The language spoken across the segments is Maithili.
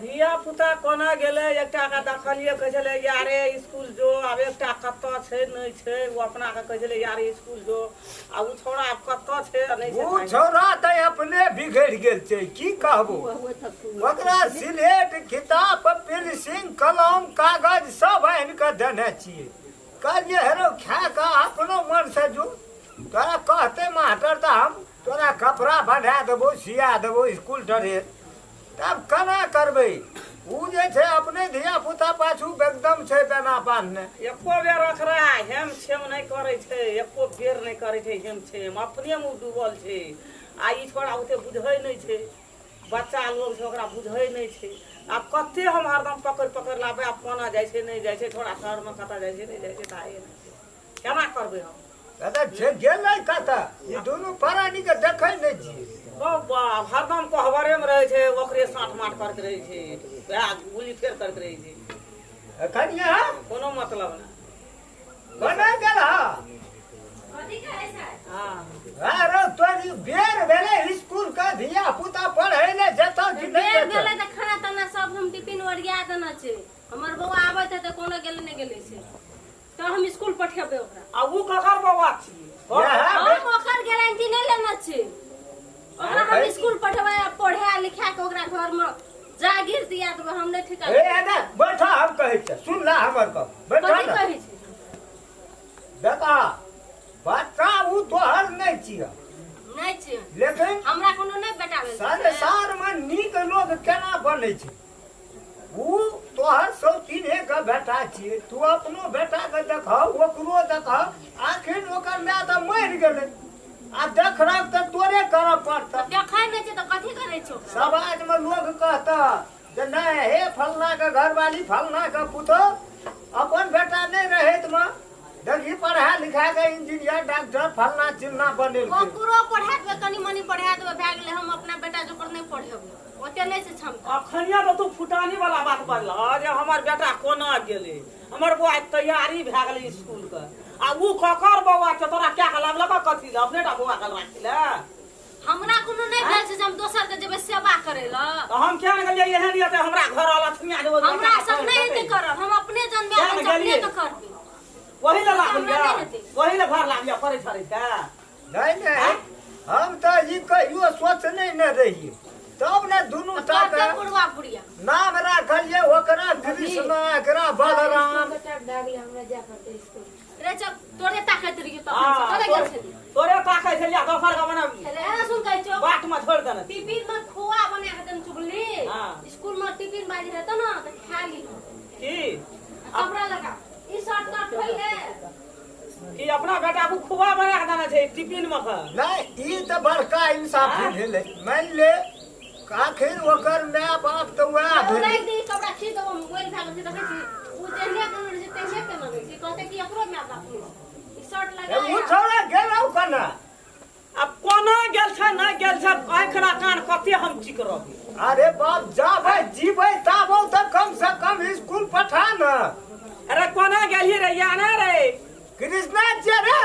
धिया पुता कोना गेलै? एकटा के देखलियै कहै छलै यारे स्कूल जो, आब एकटा कतऽ छै नहि छै, ओ अपना के कहै छलै यारे स्कूल जो, आ ओ छौड़ा आब कतऽ छै आ नहि छै। ओ छौड़ा तऽ अपने बिगड़ि गेल छै, की कहबो। ओकरा सिलेट, किताब, पेंसिल, कलम, कागज सब आनि कऽ देने छियै। कहलियै हेरो खा कऽ अपनो मन से जो, तोरा कहते मास्टर तऽ हम तोरा कपड़ा बना देबो, सिया देबो स्कूल ड्रेस। तब केना करबै? ओ जे छै अपने धिया पुता पाछू एकदम छै बेना बान्हने। एको बेर ओकरा हेम छेम नहि करै छै, एको बेर नहि करै छै हेम छेम, अपने मे डूबल छै। आ ई छोड़ा ओते बुझै नहि छै, बच्चा लोग छै, ओकरा बुझै नहि छै। आब कते हम हरदम पकड़ि पकड़ि लाबै, आब कोना जाइ छै नहि जाइ छै, छोड़ा शहरमे कतऽ जाइ छै नहि जाइ छै, ताहे नहि छै, केना करबै हम? दादा जे गेलै कतऽ? ई दुनू प्राणी के देखै नहि छियै। बाप, हरदम कोहबरे मे रहै छै, ओकरे साँठ माठ करैत रहै छै, वएह गुली फेर करैत रहै छै। एखन यहाँ कोनो मतलब नहि। कोना गेल हा? कथी कहै छै? हँ। अरे तोरी बेर भेलै स्कूल के, धिया पुता पढ़ै ले जेतौ कि नहि? बेर जेतौ भेलै तऽ खाना ताना सब हम टिफिन ओरिया देने छै। हमर बौआ आबैत हेतै, कोनो गेलै नहि गेलै छै तऽ हम स्कूल पठेबै ओकरा। आ उ ककर बौआ छियै? इएह हम ओकर गारंटी नहि लेने छी। ओकरा हम स्कूल पठेबै आ पढ़ा लिखा के ओकरा घर मे जागीर दिया देबै, हम नहि ठिका। ए एना बैठा, हम कहै छियै, सुन ला हमर गप, बैठा। कथी ने कहै छै? बेटा, बच्चा उ तोहर नहि छियै। नहि छै। लेकिन हमरा कोनो नहि बेटा भेल छै। संसार मे नीक लोग केना बनै छै? उ तोहर सौतीने के बेटा छियै। तू अपनो बेटा के देखह, ओकरो देखह। आखिर ओकर माय तऽ मरि गेलै आ देखरख तऽ तोरे करऽ पड़तऽ। देखै नहि छै तऽ कथी करै छौ? समाज मे लोग कहता जे नहि हे, फलना के घरवाली, फलना के पुतोह, अपन बेटा नहि रहैत मे देखी पढ़ा लिखा के इंजीनियर, डॉक्टर, फलना चिलना बनेलकै। ओकरो पढ़ा देबै, कनि मनि पढ़ा देबै, भए गेलै। हम अपना बेटा जोकर नहि पढ़ेबै, ओते नहि छै क्षमता। अखनिया तऽ तू फुटानी वाला बात बजलह जे हमर बेटा कोना गेलै, हमर बौआ तैयारी भए गेलै स्कूल के, आ उ ककर बौआ छै? तोरा क्या के लाबलक? कथी लए अपने टा बौआ के राखी ले? हमरा कोनो नहि भेल छै जे हम दोसर के जेबै सेवा करै लए। तऽ हम किया ने गेलियै? एहन हेतै हमरा घर लक्ष्मी जेबै। हमरा सब नहि हेतै करल, हम अपने जन्मायल किया ने छी, अपने गेलियै? के करबै। वही लए हमरा लाबलियै? नहि हेतै। वही लए घर लाबलियै पड़ै छड़ै के? नहि नहि, हम तऽ ई कहियो सोचने ने रहियै, तब ने दुनू टा के करतै बुढ़वा बुढ़िया। नाम राखलियै, ओकरा कृष्णा, एकरा बलराम। हमरा जाय पड़तै स्कूल। रे चल, तोरे ताकैत रहियो तखन से। हँ, कतऽ गेल छली? तोरे ताकै छलियै, दोसर के मने एना सुन, कहै छौ। बाट में छोड़ि देने। टिफिन में खोआ बना के देने चुगली। हाँ। स्कूल में टिफिन बाजी हेतौ ना तऽ खा ली। की? आ कपड़ा लगा, ई शर्ट तर्ट खोलि ले। कि अपना बेटा को खुआ बना के देना छै टिफिन में के? नहि, ई तऽ बड़का इंसाफी भेलै। मानि ले आखिर ओकर माय बाप तऽ वएह ओ भेलै। राखि दे ई कपड़ा, खींच देबो, मोबाइल भए गेल छै। देखै छी, ओ जेहने केने रहै छै तेहने केने रहै छै। कहतै कि एकरो माय बाप नहि छै। ई शर्ट लगा। ओ छौड़ा गेलौ केना? आब कोना गेल छै नहि गेल छै, आँखि ना कान कते हम चिकरबै? अरे बाप, जाबै जीबै ताबो तऽ कम से कम स्कूल पठा न। अरे कोना गेलही रे? या ना रे। कृष्णा जे रे।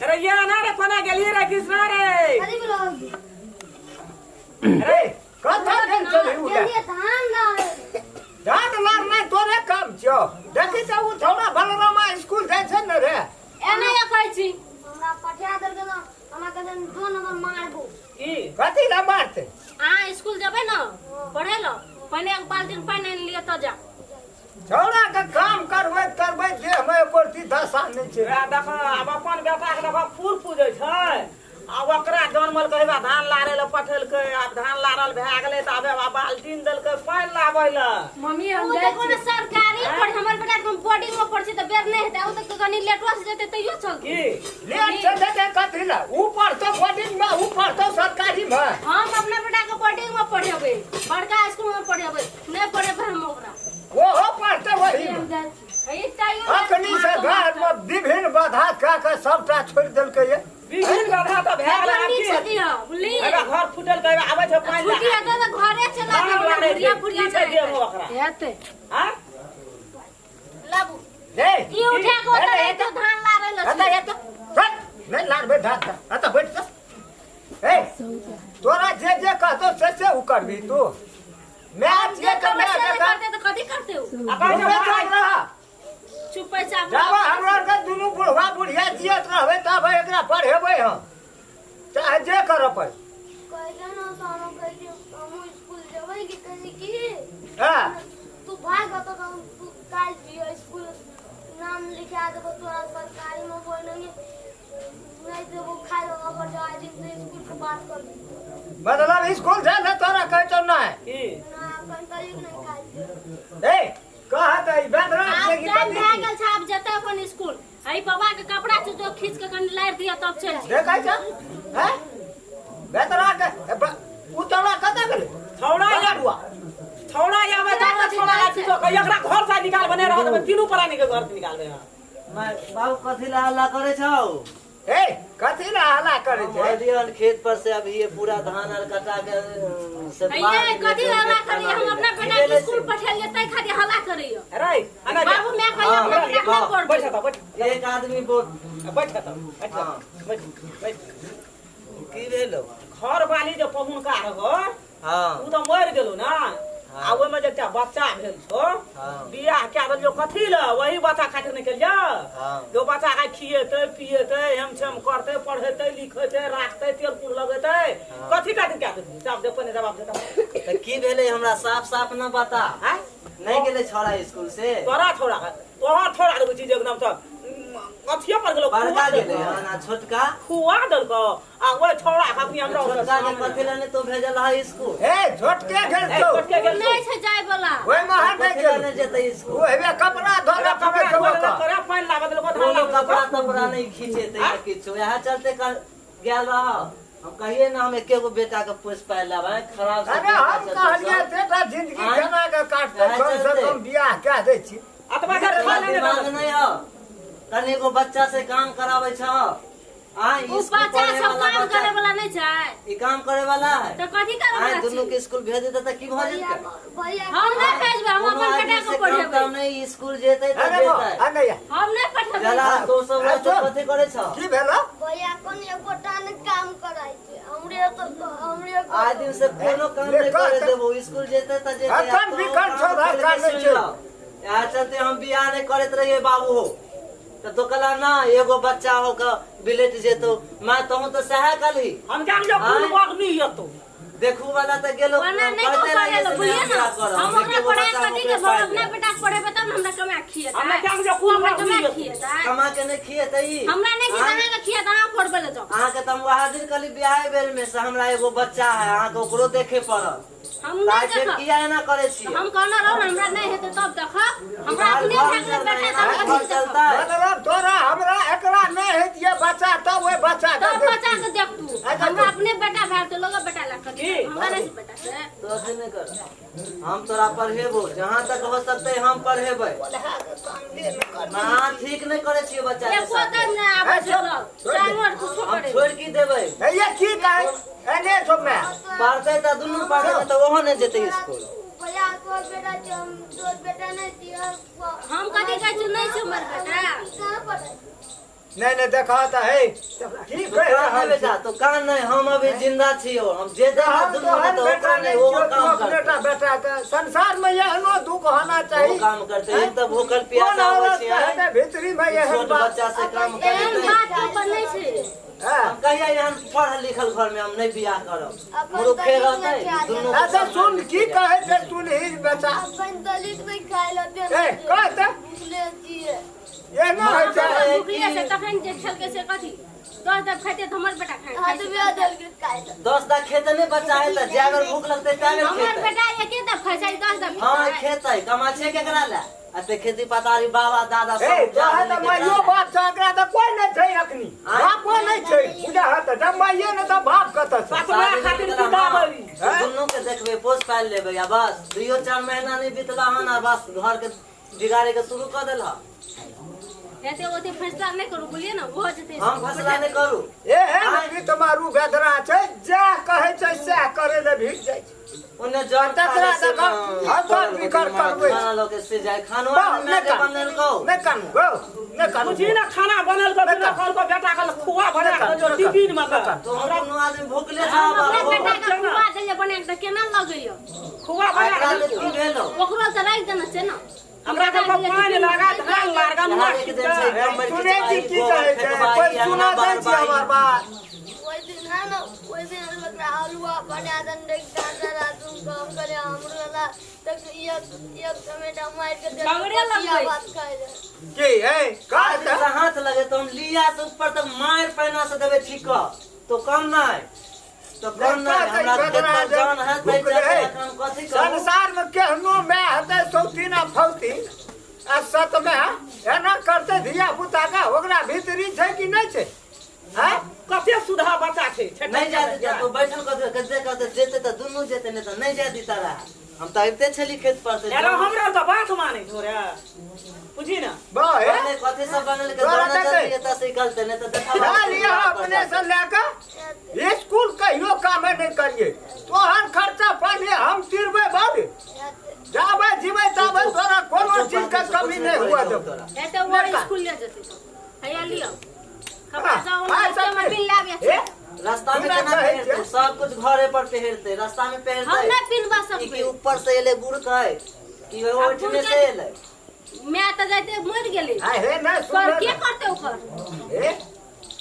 अरे या ना रे, कोना गेलही रे कृष्णा रे? कथी बोलो? रे कतऽ गेल छलही? उ गेलियै धान लाबै। धान लारनाइ तोरे काम छियौ? देखी तऽ, ओ छौड़ा बलरामा स्कूल जाइ छै ने रे? एना या कहै छी। हमरा पठा देलकै तऽ हमरा कहै दो नंबर मारबो। की? कथी लए मारतै? अहाँ स्कूल जेबै ने पढ़ै लए, पहिने एक बाल्टीन पानि आनि लिअ तऽ जा। छौड़ा के काम करबैत करबैत देह मे एको रत्ती दशा नहि छै। वएह देख, आब अपन बेटा के देख, फूल पूजै छै आ ओकरा जनमल कहबा धान लारै लए पठेलकै। आब धान लारल भए गेलै तऽ आब एबा बाल्टीन देलकै पानि लाबै लए। मम्मी, ओ हम तऽ जाइ कोनो छी। सरकारी पढ़, हमर बेटा के बोर्डिंग में पढ़ै छै तऽ बेर नहि हेतै। ओ तऽ कनि लेटो से जेतै तैयो चलतै। की? लेट से जेतै कथी लए? ऊ पढ़तौ बोर्डिंग मे, ऊ पढ़तौ सरकारी मे। हम अपना बेटा के बोर्डिंग में पढ़ेबै, बड़का स्कूल में पढ़ेबै, नहि पढ़ेबै हम ओकरा। ओहो पढ़तै वही हम मे। जाइ छी। ई तैयो अखनी से घर मे विभिन्न बाधा कए के सबटा छोड़ि देलकै ये। विभिन्न बाधा तऽ भए गेलै, आब नीक की से हेतै? दिअ, बुझली? एबा घर फूटल कहबा आबै छै पानि छुट्टी हेतै तऽ घरे चला धान जेबै। लारै बुढ़िया छै बुढ़िया की छै देह मे ओकरा? हेतै। आँ? लाबू। रे ई उठा के ओतऽ ए, राखि दियौ, धान लारै लए एतऽ छै। एतऽ हट, नहि लारबै धान तऽ एतऽ बैठ जा। ए, तोरा जे जे कहतौ से से उ करबी तू। माय छियै जे तऽ करबै माय से नहि जकाँ करतै तऽ कथी करतै ओ? आ कहै छै चुपे चाप मारै- रह। चुपे चाप जाबे हमरा आरके दुनू बुढ़वा बुढ़िया जियत रहबै तब एकरा पढ़ेबै हम, चाहे जे करऽ पड़े। कहलियै ने तऽ हम कहै हमहूँ स्कूल जेबै कि कहै की हँ तू भाग तऽ हम तू काल्हि जियो स्कूल नाम लिखा देबो तोरा सरकारी में कोई नहीं नहीं देबो खाइ लऽ अगर जा दिन से स्कूल के बात कर मतलब स्कूल जाय ने तोरा कहै छौ नहि की ना कंतरी नहीं खाइ छियै। ए कह तऽ ई बेदरा आब छै कि टाइम कथी भए छी? गेल छै, आब जेतै अपन स्कूल। एहि बाबा के कपड़ा छै जो खींच के कनि लारि दिअ तब चलि जेतै। देखै छ हैं बेदरा के उ तोरा कतऽ गेलै? छौड़ा या बड़ुआ छौड़ा आबै तब ने छौड़ा लाठी तो एकरा घर से निकाल बने रहत, तीनू प्राणी के घर से निकालबै हम। बाबू कथी ला हल्ला करे छौ? ए कथी ला हल्ला करे हम छै? अलियन खेत पर से अभी ये पूरा धान आर कटा के से ये कथी हल्ला करैया? हम अपना बेटा के स्कूल पठेलियै ताहि खातिर हल्ला करैया। अरे आगा जा। बाबू मैं कहलियै अपना बेटा के नहि बैठ पढ़बै। तऽ बैठ। एक आदमी बोल। बैठ तऽ बैठ। हाँ। बैठ बैठ। की भेलो? घर वाली जे पहुनका रहो हाँ उ तऽ मरि गेलो ना, आ ओहिमे जे एकटा बच्चा भेल छौ, हाँ। बियाह कए देलियौ कथी लए? वही बच्चा खातिर नहि केलियौ? हाँ। जो बच्चा के खिएतै पिएतै, हेम छेम करतै, पढ़ेतै लिखेतै, राखतै, तेल कुर लगेतै, हाँ। कथी खातिर कए देलियौ? जवाब दे पहिने, जवाब दे तऽ। तऽ की भेलै हमरा साफ साफ न बता। आँय? नहीं गेलै छौड़ा स्कूल से? तोरा छौड़ा के तोहर छौड़ा देखै छी जे एकदम सब अथिये पर गेलो, बड़का खुआ गेलै देलकौ। हन आ छोटका? खुआ देलकौ आ ओहि छौड़ा के अखनी हमरा ओतऽ छोटका के सामने। कथी लए नहि तू भेजल है स्कूल? ए झोटके गेल ए, छौ। छोटके गेल छौ। नहि छै जाय वाला। ओहि महर नहि कथी लए गेल नहि जेतै स्कूल? ओ हेबे कपड़ा धो एकरा कपड़ा कपड़ा छौ धोए ओकर। तोरा पानि लाबऽ देलकौ, धान कोनो लाबऽ कपड़ा देलकौ। तपड़ा नहीं खींचेतै या किछो, इएह चलते कर गेल रह। हम कहिए ना हम एके गो बेटा के पोस पायल लेबै खराब से। अरे हम कहलियै बेटा जिंदगी आँय? केना के काटतै, इएह कम से चलते। कम बियाह कए दै छी। अतबा कर खा लेने दिमाग रहत। नहीं हो, तनी एगो बच्चा से काम कराबै छह आय? ओ स्कूल बच्चा पढ़े सब वाला काम बच्चा करे वाला नहि छै? ई काम करे वाला है? तऽ कथी करे आय वाला दुनू छै? के स्कूल भेज देते तऽ की भऽ भैया जेतै? भैया हम नहि भेजबै, हम कोनो अपन आदमी बेटा के से काम पढ़ेबै। ताम नहीं, स्कूल जेतै तऽ अरे बा, जेतै। अरे या, हम नहि पठेबै। जला तो सब ए, रहतै चल। कथी करे छह? की भेलो? भैया कोन एकोटा ने काम कराइ छै, हमरे तऽ हमरे। आइ दिन से कोनो काम ले नहीं करे कह- देबो, स्कूल जेतै तऽ जेतै। अखन आ तोहू बिकट काम छौ, खोलि के धक्का नहि सुनि छै। लह। इएह चलते हम बियाह नहीं करैत रहियै बाबू हो तऽ तो कहला ना एगो बच्चा हो के बिलट जेतौ माँ, तहूँ तऽ सएह कहली। हम क्या जो कुल आँय? बगनी एतौ देखू वाला तऽ गेलो। ओना नहि कहते कहू रहियै पढ़े से लए, नहि बुझलियै हम ने? बियाह करब। हम ओकरा एके गो पढ़ाए बच्चा कथी ओकरे के पालि अपना लेब। बेटा के पढ़ेबै तब ने हमरा कमा खिएतै। हमरा क्या जो कुल हमरा बगनी कमा एतौ। खिएतै? कमा के नहि खिएतै ई? हमरा नहि खिएतै, आँय? अहाँके खिएतै, अहाँ पढ़बै लए जाउ। अहाँके तऽ हम वएह दिन कहली बियाहे बेर में से हमरा एगो बच्चा है, अहाँके ओकरो देखे पड़त। हम तऽ नहि आइ फेर देखब। किया एना करै छियै? हम कहने रहू ने हमरा नहि हेतै तब देखब। हमरा अपने भए गेलै बेटा तब घर कथी देखब? चलतै? मतलब तोरा हमरा एकरा नहि हेतियै बच्चा तब ओहि बच्चा के तब बच्चा के देखतू। अच्छा, हमरा अपने बेटा भए गेल लोग बेटा लए कथी की? हमरा नहि छै बेटा से। तो अथी नहि कर, हम तोरा पढ़ेबो जहाँ तक हो सकतै हम पढ़ेबै। अहाँ ठीक नहि करै छियै बच्चा के एको साथे। दिन नहि आबै छै लग चांगोर कुछो हम करे। छोड़ि की देबै? हे ये की कहै एने छौ मैं। पढ़तै तऽ दुनू पढ़तै तऽ ओहो नहि जेतै स्कूल। भैया तोहर बेटा छै, हम तोहर बेटा नहि छियै। हम कथी कहै छी, नहि छै हमर बेटा। कहाँ पढ़ै? नहि नहि देखा तऽ हे की तो कहि कान नहि रहल बेटा छी? तो कान नहि, हम अभी जिंदा छियौ, हम जे देबै हम दुनू तोहर तऽ बेटा ओकरा नहि नहि ओहो छियौ, तू काम अपने टा करतै। बेटा के संसार में एहनो दुख होना ओहो चाही? काम करतै। एक तऽ भूखल कोन प्यासा आबै औरत छियै, के हेतै भीतरी में एहन छोट बात? बच्चा से काम एहन करतै। बात ऊपर नहि छै। हाँ। हम कहिया एहन पढ़ल लिखल घर में हम नहि बियाह करब, अपन मूर्खे दलित रहतै नहि खाय दुनू। अच्छा सुन, की कहै छै सुनही बेटा। अपन दलित नहि खाइ लए ए देने। कह तऽ। भूखले छियै। एना होइ छै? भुखले छै तखन जे खेलकै से कथी? 10 दब खाइते तऽ हमर बेटा खाइ हाथ छै। भी देलकै खाइ लए। 10 टा खेतै नहि बच्चा हेतै, जे अगर भूख लगतै ताबे हमर खेतै। बेटा एके दब खाइ छै, 10 दब हाँ खेतै? खेतै। कमा छै केकरा लए? एते खेती पथारी बाबा दादा ए सब उपजा तोहर तऽ देने केकरा माइयो लए? बाप छै, एकरा तऽ कोइ नहि छै अखनी। आँय? बापो नहि छै बुझा तऽ, जब माइये नहि तऽ बाप कतऽ छै? सतमा खातिर पिता बड़ी। हैं? दुनू के देखबै, पोस पालि लेबै आ बस। दुइयो चार महीना नहि बीतला हन आ बस घर के बिगाड़े के शुरू कऽ देलह। एते ओते फैसला नहि करू बुझलियै ने भऽ जेतै हम फैसला नहि करू एहन गीत मारू बेदरा छै जा कहै छै सएह करै लए भीड़ जाइ छै ओने जन तकरा देखो, हम बिकर करबै। खाना लोके से जाय खानो बा, मैं नहि के कानू बनेलको नहि कानू गौ नहि कानू बुझी ना खाना बनल के बिना कहल के बेटा के खुआ बना के जो टिफिन में के तो हम कोनो आदमी भूखले छा हम अपना बाबू बेटा के खुआ देलियै बना के तऽ केना लगैया खुआ बना एकरा के ले की भेलो ओकरो तऽ राखि देना छै ने हमरा के पानि लगा धान लार यहाँ एक दिन छै एकदम सुनै छी की कहै छै कोइ सुना दै छी हमर बात ओहि दिन है ना ओहि दिन ओकरा हलुआ बना देने रही गाजर आ तुमको हम कहलियै हमरो ला तक एक एक टमेटा मारि के देलक, झगड़े बसिया लगबै। भात खाइ रहे की है का का हाथ लगे तो हम लिया से ऊपर तक मार पैना से देबे ठीक क तो कम नहीं तो कम नहीं हमरा खेत पर जान है तै चलते हम कथी करू संसार में केहनो माय हेतै सौतीन आ फौतीन आ सत में एना करतै धिया पुता के ओकरा भीतरी छै कि नहि छै हैं कते सुधा बच्चा छै नहीं जा देता तो बैठल कते कते कते जेते तो दुनू जेते नहीं तो नहीं जा देता रहा हम तो अबिते छली खेत पर से अरे हमरा तऽ बात मानै छौ रे बुझी ना बा हे पहले कथी सब बनल के तोरा दोना देतै। जल्दी एतऽ से निकलते नहीं तो देखा लए लिअ अपने से लए कऽ स्कूल कहियो कामे नहि करियै तोहर खर्चा पानी हम तिरबै बाबे जाबै जीबै ताबै तोरा कोनो चीज के कमी नहि हुआ देबो एते वो स्कूल ले जेतै तऽ हैया लिअ कपड़ा सब हाँ, रास्ते में सब पिन लाबे ए, रास्ता में हमरा केना कहै पहिरतै छै। सब कुछ घरे पर पहिरतै रास्ता में हम पहिरतै नहि पिनबा ई कि सकबै ऊपर से एलै गुड़ कहै कि आब ओहिठिने गुड़ से के- एलै माय तऽ जाइते मरि गेलै आ हे नहि पर सुन के करतै ओकर हे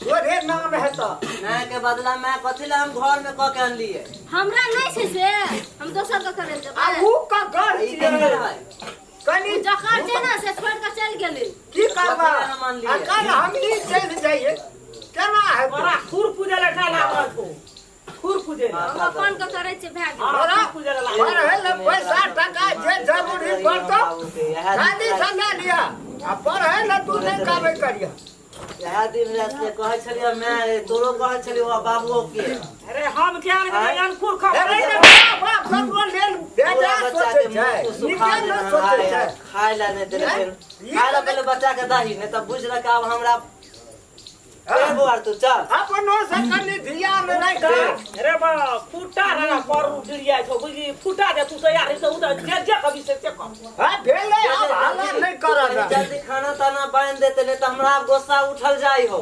तोरे नाम हेतऽ माय के बदला माय कथी ला हम घर में कऽ के अनलियै हमरा नहि छै से हम दोसर के करै आ देबै ऊ ककर ई छियै केकर है कनि ओ जकर छै ने से छोड़ि कऽ चलि गेलै की करबा कथी ला हम अनलियै? आ काल्हि हमही चलि जाइए केना हेतै बड़ा खुर पूजे लए ठा लागल छौ खुर पूजे लए हम अपन के करै छियै भए गेल हाँ, खुर पूजे लए लागल पढ़ै लए पैसा टका जे जरूरी पड़तौ शादी से लए लिअ आ पढ़ै लए तू नहि कामे करिह इएह दिन राति के कहै छलियै माय तोरो कहै छलियै ओ बाबुओ के अरे हम किया ने आँय? गेलियै खुर खा अरे रे बाप बाप ककरो लेल पूरा बेजा बच्चा सोचै के छै मुँह तू सुखा नीके देने नहि सोचै छै खाय ला नहि देने हैं? खाय ला पहिले बच्चा के दही नहि तऽ बुझि रख आब हमरा ए बौआ तू चल अपनो से कनि ध्यान नहि कर अरे बा फूटा रे पर गिर छौ बुझली फूटा दे तू तैयार है तो उ जे जे कभी से से कर हां भेलै आब हल्ला नहि करऽ जल्दी खाना ताना बान्हि देते नहि तऽ हमरा आब गुस्सा उठल जाइ हो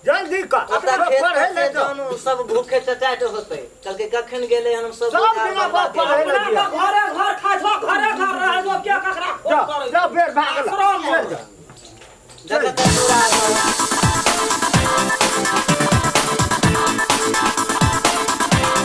जल्दी कर ओतऽ अपना खेत पढ़ै पर ले से जाओ जौन सब भूखे टटाट होते कहलकै कखन गेलै हन हम सब सब बुझार दिना बर्बाद बाप पढ़ै केलकै। ले अपना तऽ घरे घर खाइ छौ घरे घर रहै छौ के ककरा जा फोन करै जा बेर भए गेल आश्रम चलि जा जगत पूरा